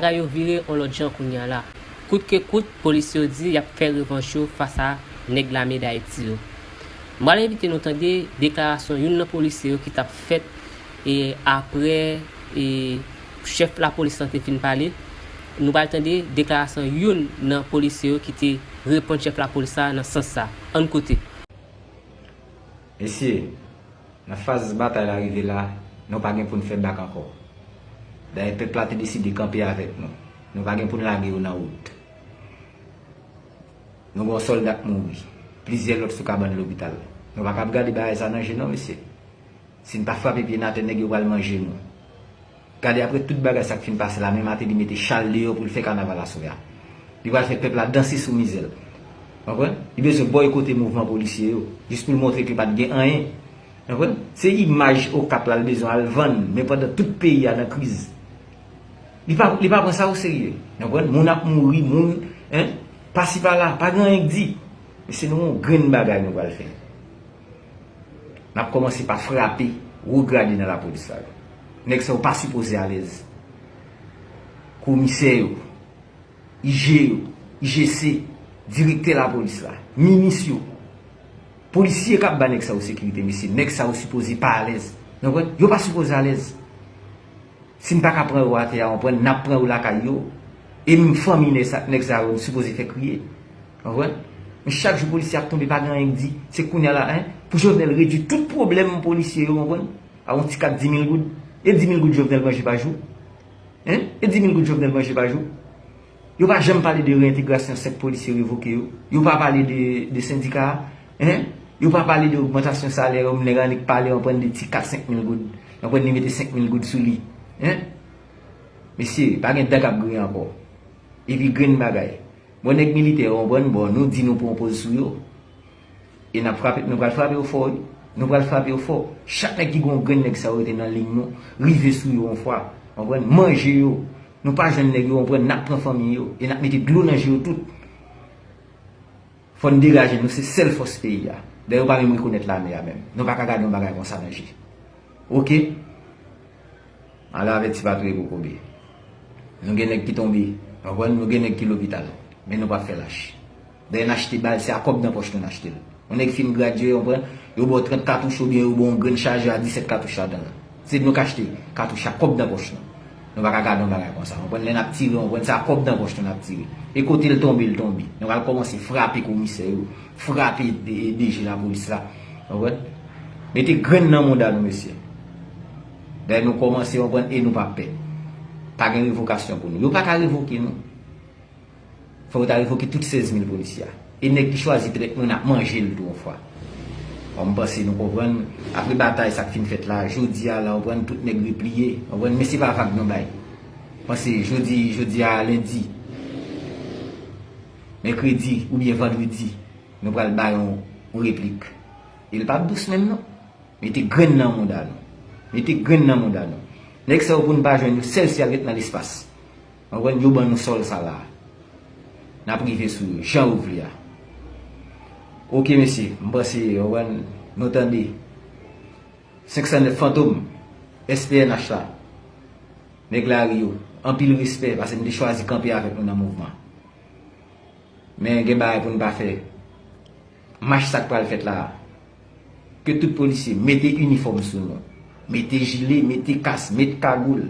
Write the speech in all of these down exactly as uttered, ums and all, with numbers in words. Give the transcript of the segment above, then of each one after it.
Bagay yo vire yon lòt jan kounye a la. Kout ke kout, polisye yo di y ap fè revanch yo fas a nèg Lame Dayiti yo. M pral envite nou tande deklarasyon youn nan polisye yo ki t ap fèt e apre e chèf lapolis lan te fin pale. Nou pral tande deklarasyon youn nan polisye yo ki te reponn chèf lapolis la nan sans sa. Ann koute. Mesye, nan faz batay la rive la, nou pa gen pou n fè bak ankò. Dayè pèp la te deside kanpe avèk nou. Nou pa gen pou n lage yo nan wout. Nou gen yon sòlda k mouri. Plizyè lòt sou kabann lopital. Nou pa kab gade bagay sa nan je non, mesye. Si n pa frape pye n atè, nèg yo pral manje nou. Gade apre tout bagay sa k fin pase la, men Martelly mete cha l deyò pou l fè kanaval aswè a. Li pral fè pèp la danse sou mizè l. Konprann? Li bezwen bòykote mouvman polisye yo, jis pou l montre ke pa t gen anyen. Konprann? Se imaj Okap la l bezwen al vann, men pandan tout peyi a nan kriz. Li pa, li pa pran sa oserye. Konprann? Moun ap mouri, moun, en, pasi pala, pa gen anyen k di. Men se nou yon grenn bagay nou pral fè. N ap kòmanse pa frape wo grade nan lapolis la yo. Nèg sa yo pa sipoze alèz. Komisè yo, I G yo, I G C, direktè lapolis la, minis yo, polisye k ap ba nèg sa yo sekirite, mesye, nèg sa yo sipoze pa alèz. Nou konprann? Yo pa sipoze alèz. Si n pa ka pran yo atè a, w konprann, n ap pran yo lakay yo. E menm fanmi nèg sa, nèg sa yo, n sipoze fè kriye. W konprann? Men chak jou polisye ap tonbe, pa gen anyen k di. Se kounye a la, en, pou Jovenel redui tout pwoblèm polisye yo, w konprann? A yon ti kat di mil goud. E di mil goud Jovenel manje pa jou? En? E di mil goud Jovenel manje pa jou? Yo pa janm pale de reyentegrasyon senk polisye revoke yo. Yo pa pale de, de sendika a. En? Yo pa pale de ogmantasyon salè yo, m nèg annik pale, w konprann, de ti kat senk mil goud. W konprann, li mete senk mil goud sou li. En? Mesye, pa gen dan k ap griyen ankò. Epi grenn bagay. Bon, nèg militè yo, w konprann, bon, nou di nou pran poz sou yo. E n ap frape, nou pral frape yo fò, wi. Nou pral frape yo fò. Chak nèg ki gen yon grenn nèg sa yo rete nan liy nou, rive sou yo yon fwa. W konprann? Manje yo. Nou pa jwenn nèg yo, w konprann, n ap pran fanmi yo. E n ap mete dlo nan je yo tout. Fò n degaje nou, se sèl fòs peyi a. Dayè yo pa menm rekonèt lame a menm. Nou pa ka gade yon bagay konsa nan je. Oke? Ale avèti pa touye kokobe. Nou gen nèg ki tonbe, w konprann, nou gen nèg ki lopital. Men nou p ap fè lach. Dayè n achte bal, se a kòb nan pòch nou n achte l. Yon nèg fin gradye, w konprann, yo ba w trant katouch oubyen yo ba w yon grenn chajè a disèt katouch ladan l. Se nou k achte katouch a kòb nan pòch nou. Nou pa ka gade yon bagay konsa. W konprann, lè n ap tire, w konprann, se a kòb nan pòch nou n ap tire. E kote l tonbe, l tonbe. Nou pral kòmanse frape komisè yo, frape D G lapolis la. W konprann? Mete grenn nan mouda nou, mesye. Dayè nou kòmanse, w konprann, e nou p ap pè. Pa gen revokasyon pou nou. Yo pa ka revoke nou. Fò yo ta revoke tout sèz mil polisye a. E nèg ki chwazi trèt nou, n ap manje l tou yon fwa. Bon, m panse nou konprann. Apre batay sa k fin fèt la, jodi a la, w konprann, tout nèg repliye. W konprann, men se pa vag nou bay. Panse jodi, jodi a lendi, mèkredi oubyen vandredi, nou pral bay yon, yon replik. E l p ap dous menm non. Mete grenn nan mouda nou. Mete grenn nan mouda nou. Nèg sa yo pou n pa jwenn yo, sèl si y al ret nan lespas. W konprann? Yo ban nou sòl sa la. N ap rive sou yo, jan yo vle a. Oke, mesye, m panse, w konprann, nou tande. Senk san nèf Fantom, S P N H la. Nèg lari yo, anpil respè, paske nou te chwazi kanpe avèk nou nan mouvman. Men gen bagay pou n pa fè. Mach sa k pral fèt la a. Ke tout polisye mete inifòm sou nou. Mete jile, mete kas, met kagoul.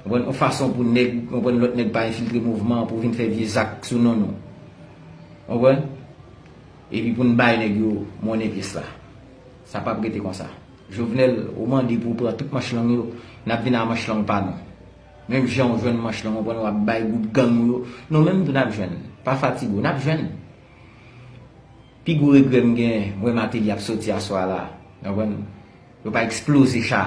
Konprann? Yon fason pou nèg, konprann, lòt nèg pa enfiltre mouvman an pou vin fè vye zak sou non nou. Konprann? Epi pou n bay nèg yo monnen pyès la. Sa p ap rete konsa. Jovenel, ou mande pou w pran tout manch long yo, n ap vin a manch long pa nou. Menm jan w jwenn manch long, konprann, w ap bay gwoup gang ou yo, nou menm tou n ap jwenn. Pa fatige w, n ap jwenn. Pi gwo regrè m gen, m wè Martelly ap soti aswè a la. Konprann? Yo pa eksploze cha.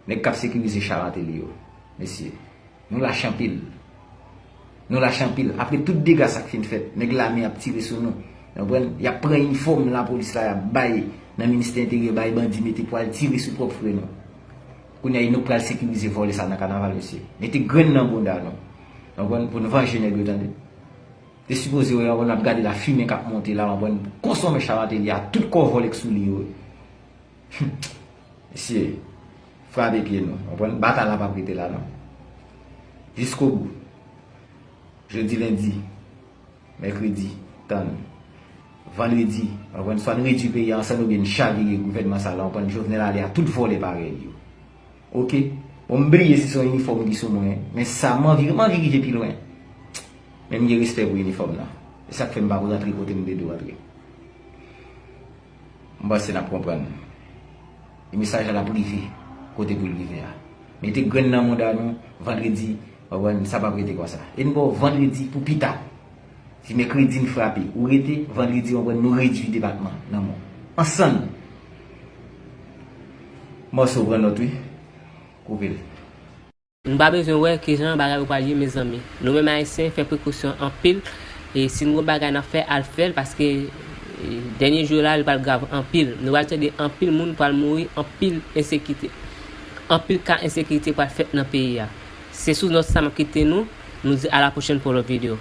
Nèg k ap sekirize cha Martelly yo. Mesye, nou lach anpil. Nou lach anpil. Apre tout dega sa k fin fèt, nèg lame ap tire sou nou. Konprann? Y ap pran inifòm lapolis la, y ap bay nan ministè enteryè, bay bandi mete pou al tire sou pwòp frè nou. Kounye a, e nou k pral sekirize vòlè sa nan kanaval, mesye. Mete grenn nan bounda nou. Konprann? Pou n vanje nèg yo, tande. Te sipoze wè, konprann, n ap gade lafimen k ap monte la, konprann, konsonmen cha Martelly a, tout kò vòlè k sou li yo. Mesye, frape pye nou, konprann, batay la p ap rete la non. Jiskobou. Jodi, lendi, mèkredi, tann. Vandredi, w konprann, swa n redui peyi a ansanm oubyen n chavire gouvènman sa la, w konprann, Jovenel ale a tout vòlè parèy li yo. Oke? Bon, m bliye si se yon inifòm ki sou mwen, men sa, m anvi, m anvi rive pi lwen. Men m gen respè pou inifòm nan. E sa k fè m pa pou rantre kote m te dwe rantre. M panse n ap konprann. E mesaj la ap rive kote pou l rive a. Mete grenn nan mouda nou, vandredi, w konprann, sa p ap rete konsa. E n ba w vandredi pou pita. Si mèkredi n frape, ou rete, vandredi, w konprann, nou redui depatman nan men w. Ansanm. Mòso pran nòt, wi. Koupe l. Nou pa bezwen wè kijan bagay yo pral ye, mezanmi. Nou menm Ayisyen, fè prekosyon anpil. E si n gon bagay n ap fè, al fè l, paske e, dènye jou yo la, li pral grav anpil. Nou pral tande anpil moun pral mouri, anpil ensekirite. Anpil ka ensekirite pral fèt nan peyi a. Se sou nòt sa m ap kite nou. Nou di a la pwochèn pou lòt videyo.